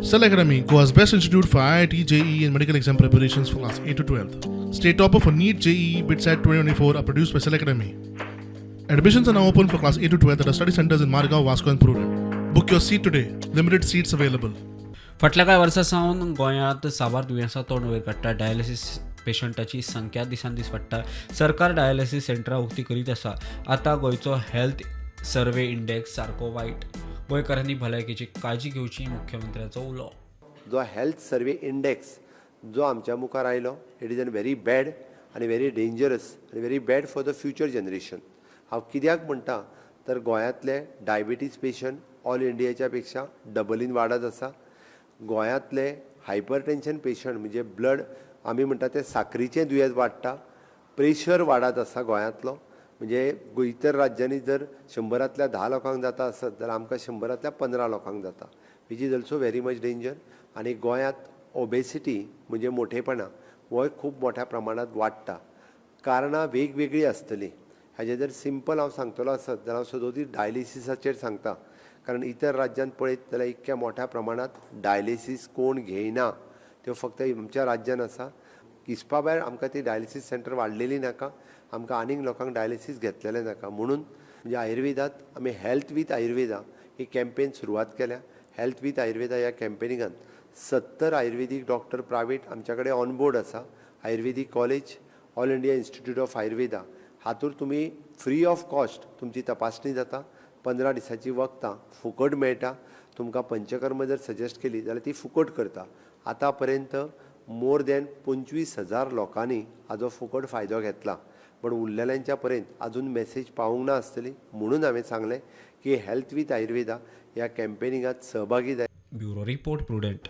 Cell Academy, Goa's best institute for IIT, JEE, and medical exam preparations for class 8 to 12. State topper for NEET, JEE, BITSAT 2024 are produced by Cell Academy. Admissions are now open for class 8 to 12 at our study centers in Margao, Vasco, and Prudent. Book your seat today. Limited seats available. फाटल्या कांय वर्सां सावन गोंयांत साबार दुयेंसां तोंड वयर काडटा. डायलिसीस पेशंटाची संख्या दिसान दीस वाडटा. सरकार डायलिसीस सेंटरां उक्ती करीत आसा. आतां गोंयचो हेल्थ सर्वे इंडेक्स सारको वायट. गोंयकारांनी भलायकेची काळजी घेवची, मुख्यमंत्र्याचो उलो. जो हेल्थ सर्वे इंडेक्स जो आमच्या मुखार आयलो, it is an very bad आनी व्हेरी डेंजरस आनी very bad for the future generation. हांव कित्याक म्हणटा तर गोंयांतले डायबिटीज पेशंट ऑल इंडियाच्या पेक्षा डबलीन वाडत आसा. गोंयांतले हायपर टेंशन पेशंट, म्हणजे ब्लड आमी म्हणटा ते साकरीचें दुयेंस वाडटा, प्रेशर वाडत आसा गोंयांतलो. म्हणजे इतर राज्यांनी जर 100रांतल्या 10 लोकांक जाता आसत जाल्यार आमकां 100रांतल्या 15 लोकांक जाता, which is also very much danger. आनी गोंयांत ओबेसिटी म्हणजे मोठेपणां होय खूब मोठ्या प्रमाणांत वाडटा. कारणां वेगवेगळीं आसतलीं. हाजें जर सिंपल हांव सांगतलो आसत जाल्यार हांव सदोदीत डायलिसिसाचेर सांगता, कारण इतर राज्यांत पळयत जाल्यार इतक्या मोठ्या प्रमाणांत डायलिसीस कोण घेयना, त्यो फक्त आमच्या राज्यान आसा. हिसपा भायर आमकां ती डायलिसीस सेंटर वाडलेली नाका, आमकां आनीक लोकांक डायलिसीस घेतलेलें नाका. म्हणून म्हणजे आयुर्वेदात आमी health with Ayurveda he campaign सुरवात केल्या. हेल्थ वीथ आयुर्वेदा ह्या कॅम्पेनिंगान 70 आयुर्वेदीक डॉक्टर प्रायवेट आमच्या कडेन ऑन बोर्ड आसा. आयुर्वेदीक college, all India institute of Ayurveda हातूंत तुमी फ्री ऑफ कॉस्ट तुमची तपासणी जाता. 15 दिसांची वखदां फुकट मेळटा तुमकां. पंचकर्म जर सजेस्ट केली जाल्यार ती फुकट करता. आतां पर्यंत मोर दॅन 25,000 लोकांनी हाजो फुकट फायदो घेतला, पण उरलेल्यांच्या पर्यंत अजून मेसेज पावूंक ना आसतली. म्हणून हांवें सांगलें की हेल्थ वीथ आयुर्वेदा ह्या कॅम्पेनिंगात सहभागी जाय. Bureau report, prudent.